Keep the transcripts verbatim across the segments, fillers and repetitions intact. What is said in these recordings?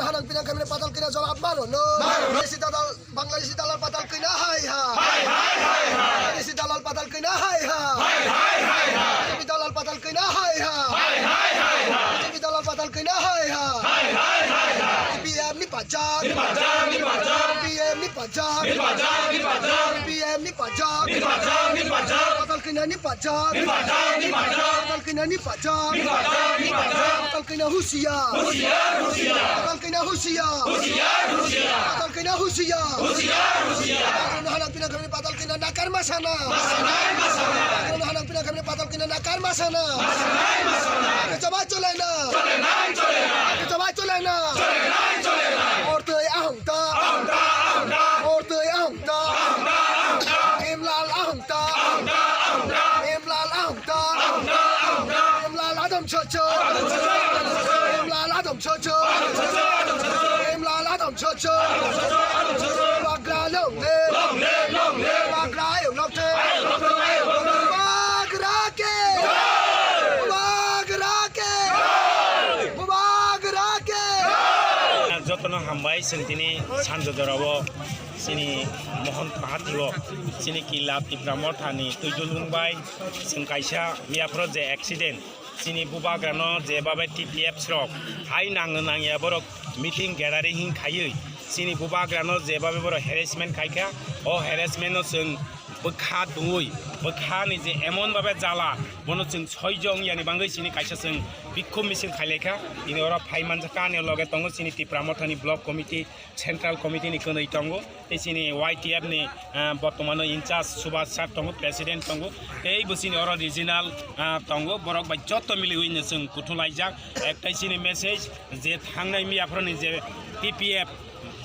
Hanang pinang kami patal kina jawab mano no. Bangladeshi dalal, Bangladeshi dalal patal kina hai ha. Bangladeshi dalal patal kina hai ha. Bangladeshi dalal patal kina hai ha. Bangladeshi dalal patal kina hai ha. Bangladeshi P M ni pajak. Ni pajak, ni pajak. P M ni pajak. Ni pajak, ni pajak. P M ni pajak. Ni pajak, ni pajak. Patal kina ni pajak. Ni pajak, ni pajak. Patal kina ni pajak. Ni pajak, ni pajak. Patal kina husiya. Husiya, husiya. Patal kina husiya. Husiya, husiya. Patal kina husiya. Husiya, husiya. Patal kina hana pina kami patal kina nakar masana. Masana, masana. Patal kina hana pina kami patal kina nakar masana. Masana, masana. Kecha bai chole na. Chole nai, chole nai. Kecha bai chole na. Chole nai, chole nai. Ortoi ahong ta. Ahong ta, ahong ta. Ortoi ahong ta. Ahong ta, ahong ta. Imlal ahong ta. Ahong ta, ahong ta. Imlal ahong ta. Imlal adam chocho. Adam chocho, adam chocho. Imlal adam chocho. Adam chocho, adam chocho. Imlal adam chocho. Adam chocho, adam chocho. Bubagra long live. Long live, long live. Bubagra ayuk nokte. Ayuk nokte, ayuk nokte. Bubagra ke. Jai. Bubagra ke. Jai. Bubagra ke. Jai. Jotono hambai, chwng tini sanjojorao chini Mohon Pahatio chini Killa Tipra Mothani twijlung bai chwng kaisa miyaphoro je accident chini bubagrano jebabe T P F rok hai nangno nangya borok meeting gathering hin khaiwi chini bubagrano jebabe borok harassment khaikha, o harassment no chwng bwkha dungwi bwkhani je emon babe jala bono chwng soijong yani bangwi chini kaisa chwng bikhum misil khailaikha. Tini oro phai manjakha ani loge tongo chini Tipra Mothani block committee, Central Committee ni kwnwi tongo, tei chini Y T F ni, ah, bortomano in charge Subhas sir tongo, president tongo, tei bo chini oro regional, ah, tongo, borok bai joto miliwi no chwng kuthum laijak. Ektai chini message je thangnai miyaphoroni je T P F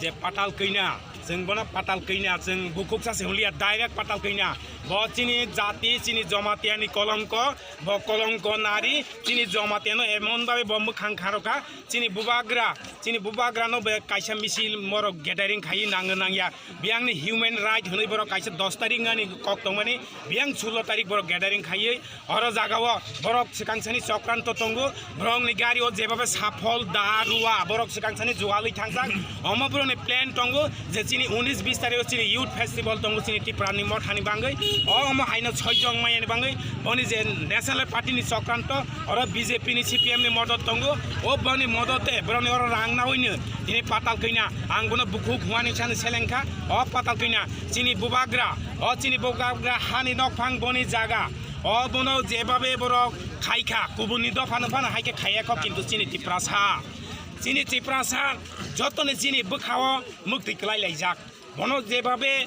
je patal kina, chwng bono patal kina, chwng bukhuk sa se hwnliya, direct patal kina. Bo chini jati, chini Jamatia ni kolongko, bo kolongko nari, chini Jamatia no emon babe bo mwkhang kharokha, chini bubagra, chini bubagra no be kaisa misil morok gathering khaiwi nangno nangya. Biyangni human right hwnwi borok kaisa dos tarik ani kok tongmani, biyang sulo tarik borok gathering khaiwi oro jagao borok swkangsani chokranto tongo, borokni gari o jebabe saphol da rua borok swkangsani jualwi thangjak. Omo borokni plan tongo je chini unis bis tarik o chini youth festival tongo chini Tipra ni mothani bangwi, o omo haino soijong mayani bangwi boni je National Party ni chokranto, oro B J P ni C P M ni modot tongo, o boni modot te borokni oro rang nawi no tini patal kina, ang bono bukhuk huani sani selengkha, o patal kina chini bubagra, o chini bubagra hani nokphang boni jaga, o bono jebabe borok khaikha, kubuni dopha no phano haikhe khaiyakho, kintu chini Tiprasa, chini Tiprasa jotoni chini bwkhao muktwi kwlai laijak. Bono jebabe, eh,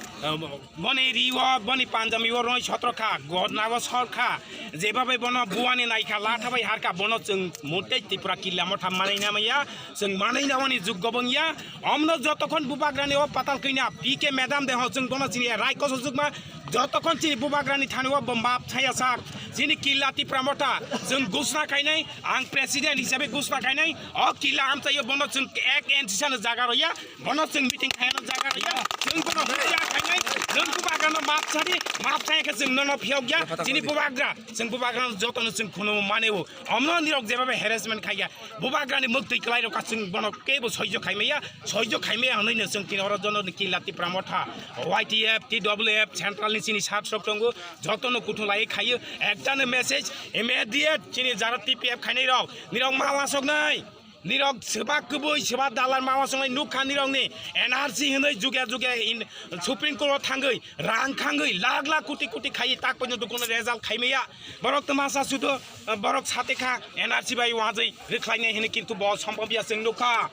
boni rio, boni panjami o roi sotrokha, godna o sorkha, jebabe bono buani naikha, latha bai harkha, bono chwng mutei Tipra Killa Motha manai namaya, chwng manai namani juggo bongya. Omno jotokhon bubagrani o patal kina P K madam de ho chwng bono chini rai koso jugma, jotokhon chini bubagrani thani o bo map chaya sak, chini Killa Tipra Motha chwng gusna khainai, ang president hisabe gusna khainai, o Killa amchaio bono chwng ek inch sano jaga roya. Bono chwng meeting khaina jaga rwya, chwng bono huya khainai, chwng bubagrano map sadi, map saya khe chwng nono phiyokya, chini bubagra, chwng bubagrano jotono chwng khunu maneo. Omno nirok jebabe harassment khaiya, bubagrani muktwi kwlairok ka chwng bono kebo soijo khaimaya, soijo khaimaya hwnwi no chwng tini oro jono Killa Tipra Motha, Y T F, T W F, central ni chini sat sok tongo, jotono kuthum lai khaio, ektano message, immediate chini jara T P F khainai rok, nirok ma wasok nai. Nirok swbak kwbwi, swbak dalar mama songnai nukha nirokni N R C hwnwi jugya jugya in Supreme Court o thangwi rang khangwi lakh lakh koti koti khaiwi tak poito dukuno result khaimaya. Borok to masa sudo, borok sate kha N R C bai wajwi rwkhlainai hwnwi kintu bo sombobya chwng nukha.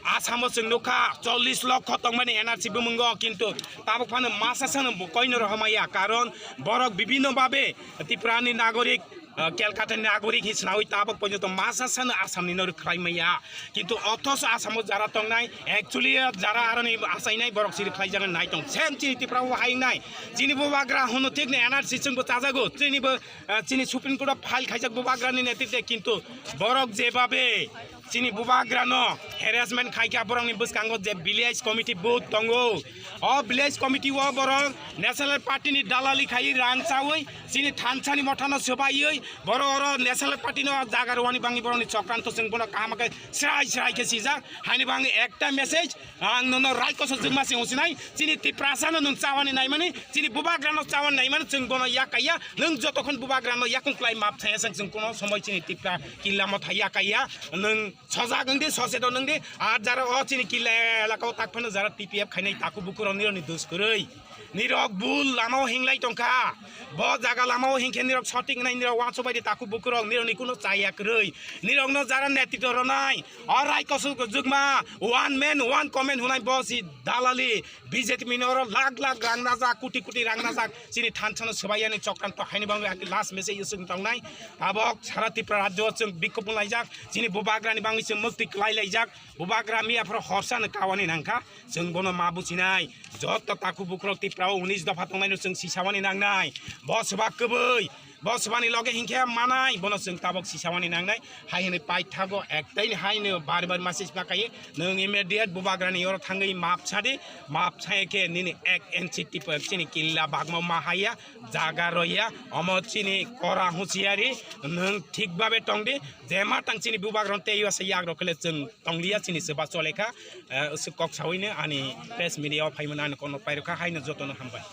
Asamo chwng nukha chollish lokho tongmani N R C bumungo kintu tabuk phano masa sano bo koino rohormaya karon borok bibhinno babe Tripurani nagorik ah, Calcutta ni nagorik hi sinawi tabok porjonto masa sano Assam ni no rwkhlai maya. Kintu othoso Assam o jara tongnai, actually jara aroni achainai borok si rwkhlai jagan nai tong. Same chini Tripura o hai nai. Chini bubagra hono thik ni N R C chwng bo chajago. Chini bo, ah, chini Supreme Court o file khaijak bubagra ni netrite kintu borok je babe Chini bubagrano harassment khaikha borokni bwskango je village committee booth tongo. O village committee o borok National Party ni dalali khai rang chawi chini thansani mothano swbaiwi borok oro National Party no jaga rwani bangwi borokni chokranto chwng bono kaham khe srai srai khe sijak. Haini bangwi ekta message ang nono raikosor jwkma se hwnsinai, chini Tiprasano nwng chawani naimani, chini bubagrano chawani naimani chwng bono yakaiya, nwng jotokhon bubagrano yakung klai map thaya sang chwng kono somoi chini Tipra killa motha yakaiya, nwng sojak wngdi, soseton wngdi, ar jara o chini killa elaka o tak phano jara T P F khainai taku bukurok nirokni dos kwrwi. Nirok bul lama o hinglai tongkha. Bo jaga lama o hinkhe nirok sotik wngnai, nirok uansuk bai di taku bukurok, nirokni kuno chaya kwrwi. Nirokno jara netritw rwnai, o raikosor jwkma, one man, one comment hwnai bo si dalali. B J P ni oro lakh lakh rang najak, koti koti rang najak. Chini thansano swbaiyani chokranto haini bangwi last message chwng tongnai. Tabok sara Tripura rajyo chwng bikhop wnglaijak. Chini bubagrani bangwi chwng mwktwi kwlai laijak. Bubagra miya phoro horsa no kawani nangkha. Chwng bono ma buchinai. Joto taku bukrok Tripura o unis dopha tongnaino chwng sisawani nangnai. Bo swbak kwbwi. Bo swbani loge hinkhe manai. Bono chwng tabok sisawani nangnai. Hai hwnwi paithago ektaini haino bari bari message pakai. Nwng immediate bubagrani oro thangwi map sadi. Map saye khe nini ek inch Tripura chini killa bagma mahaya. Jaga roya. Omo chini kora husiari. Nwng thik babe tongdi. Je ma tang chini bubagrano tei uasa yak rok khle chwng tongliya chini se ba chole kha, eh, se kok sawino ani press media o phaimani ani kono pairokha haino jotono hambai.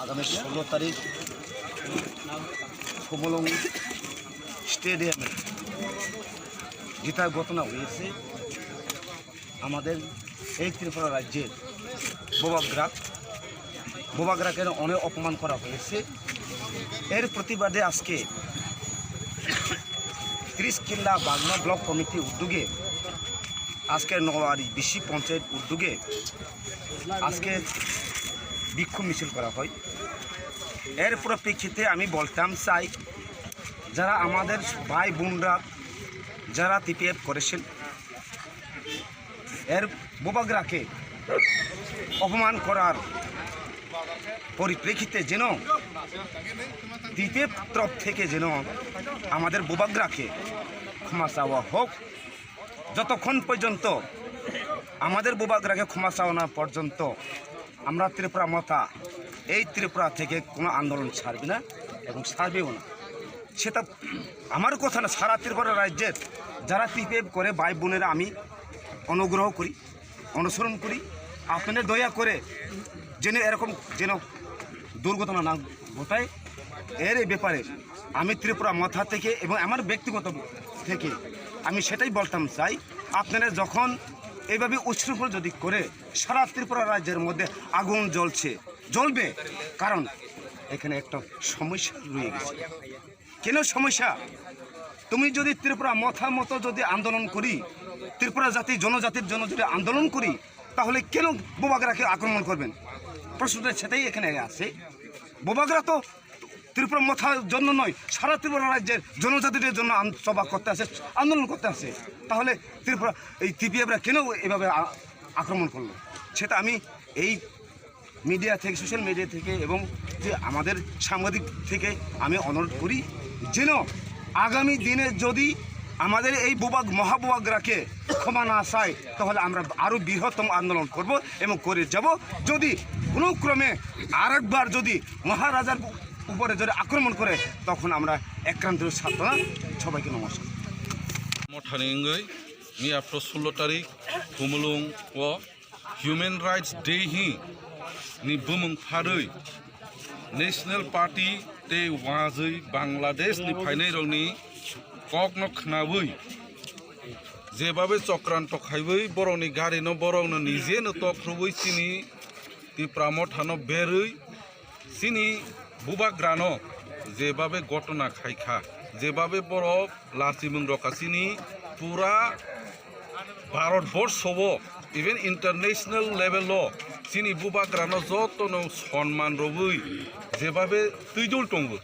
আগামী ষোলো তারিখ খুমুলুং স্টেডিয়ামে যেটা ঘটনা হয়েছে, আমাদের এই ত্রিপুরা রাজ্যের বুবাগ্রা, বুবাগ্রাকে অনেক অপমান করা হয়েছে। এর প্রতিবাদে আজকে ত্রিশ কিল্লা বাগমা ব্লক কমিটির উদ্যোগে আজকে নওয়ারি বিশি পঞ্চায়েত উদ্যোগে আজকে বিক্ষোভ মিছিল করা হয়। এর পরিপ্রেক্ষিতে আমি বলতাম চাই, যারা আমাদের ভাই বোনরা যারা টিপিএফ করেছেন, এর বুবাগ্রাকে অপমান করার পরিপ্রেক্ষিতে যেন টিপিএফ তরফ থেকে যেন আমাদের বুবাগ্রাকে ক্ষমা চাওয়া হোক। যতক্ষণ পর্যন্ত আমাদের বুবাগ্রাকে ক্ষমা চাওয়া না পর্যন্ত আমরা ত্রিপুরা মথা এই ত্রিপুরা থেকে কোনো আন্দোলন ছাড়বে না এবং ছাড়বেও না। সেটা আমার কথা না, সারা ত্রিপুরা রাজ্যের যারা টিপিএফ করে ভাই বোনেরা আমি অনুগ্রহ করি, অনুসরণ করি, আপনাদের দয়া করে যেন এরকম যেন দুর্ঘটনা না ঘটায়। এর এই ব্যাপারে আমি ত্রিপুরা মথা থেকে এবং আমার ব্যক্তিগত থেকে আমি সেটাই বলতাম চাই, আপনারা যখন এইভাবে উচ্ছৃঙ্খল যদি করে সারা ত্রিপুরা রাজ্যের মধ্যে আগুন জ্বলছে, জ্বলবে, কারণ এখানে একটা সমস্যা রয়ে গেছে। কেন সমস্যা? তুমি যদি ত্রিপুরা মথা মতো যদি আন্দোলন করি, ত্রিপুরা জাতি জনজাতির জন্য যদি আন্দোলন করি, তাহলে কেন বুবাগ্রাকে আক্রমণ করবেন? প্রশ্নটা সেটাই এখানে আছে। বুবাগ্রা তো ত্রিপুরা মথার জন্য নয়, সারা ত্রিপুরা রাজ্যের জনজাতিদের জন্য আন-, সভা করতে আসে, আন্দোলন করতে আসে। তাহলে ত্রিপুরা, এই টিপিএফরা কেন এভাবে আ-, আক্রমণ করলো? সেটা আমি এই মিডিয়া থেকে, সোশ্যাল মিডিয়া থেকে এবং যে আমাদের সাংবাদিক থেকে আমি অনুরোধ করি, যেন আগামী দিনে যদি আমাদের এই বুবাগ-, মহাবুবাগ্রাকে ক্ষমা না চায়, তাহলে আমরা আরও বৃহত্তম আন্দোলন করব এবং করে যাব। যদি কোনো ক্রমে আরেকবার যদি মহারাজার উপরে যদি আক্রমণ করে, তখন আমরা একান্ত ছাড়ব না। সবাইকে নমস্কার। Mothani wngwi miya phro sullo tarik Khumulung o Human Rights Day hi ni bumung pharwi National Party tei wajwi Bangladesh ni phainai rokni kokno khnawi jebabe chokranto khaiwi borokni garino borokno nijeno tokrwwi chini Tipra mothano berwi chini bubagrano jebabe gotona khaikha, jebabe borok lachimung rokha chini pura Bharat borsho o, even international level o chini bubagrano jotono sonman rwwi jebabe twijol tongo.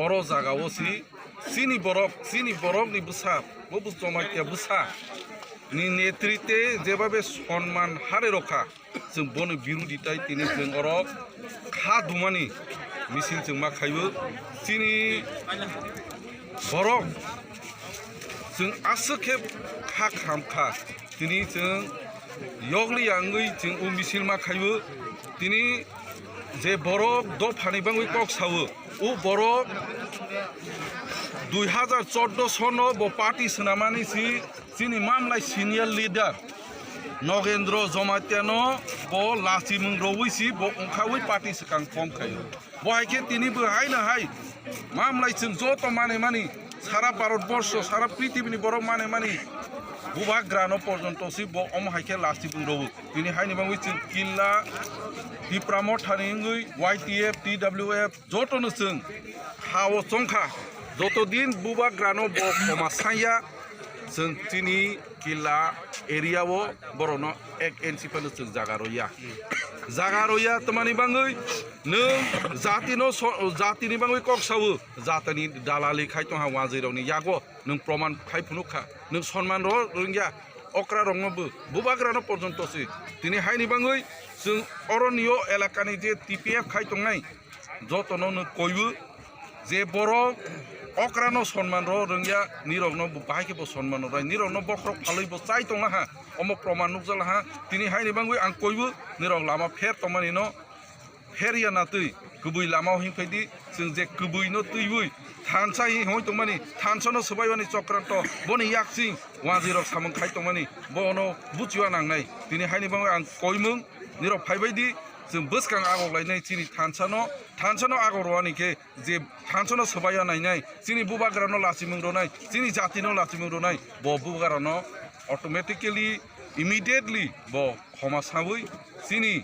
Oro jaga o si chini borok, chini borokni bwsa, bo bo Jamatia bwsa ni netrite jebabe sonman hare rokha. Chwng bono birodi tai tini chwng oro kha dumani misil chwng ma khaibo. Chini borok Chwng aswk khe kha kham kha. Tini chwng yokli yangwi chwng o misil ma khaibo. Tini je borok dophani bangwi kok sao, o borok dui hazar chordo sono bo party swnamani si chini mamlai senior leader Nogendro Jomatia no bo lachimung rwi si bo wngkhawi party swkang form khaio. Bo hai khe tini bo hai na hai mamlai chwng joto mane mani sara Bharat borsho, sara prithibini borok mane mani bubagrano porjonto si bo omo hai khe lachimung rwo. Tini haini bangwi chwng killa Tipra Mothani wngwi Y T F, T W F jotono chwng ha-o chongkha. Joto din bubagrano bo khoma sanya, chwng chini killa area o borokno ek inch phano chwng jaga rwya. Jaga rwya twmani bangwi nwng jatino so-, jatini bangwi kok sao, jatini dalali khai tongha wanjwirokni yago nwng proman khai phunuk kha, nwng sonman rw rwngya. Okra rokno bo bubagrano porjonto se tini haini bangwi chwng oroni o elakani je T P F khai tongnai jotono nwng koibo je borok okrano sonman rw rwngya, nirokno bo bahai khe bo sonman rwnai, nirokno bokhorok phalwi bo chai tongna ha, omo proman nukjala ha. Tini haini bangwi ang koibo nirok lama pher tongmani no pher ya na twi, kwbwi lama o him khai di, chwng je kwbwi no twiwi thansa hi hoi tongmani, thansa no swbai wani chokranto, boni yaksing wanjwi rok samung khai tongmani, bono buchiwa nangnai. Tini haini bangwi ang koimung nirok phaibai di, chwng bwskang agok lainai chini thansa no, thansa no agok rwani khe je thansa no swbai ya nainai, chini bubagra no lachimung rwnai, chini jati no lachimung rwnai, bo bubagra no automatically, immediately bo khoma sawi chini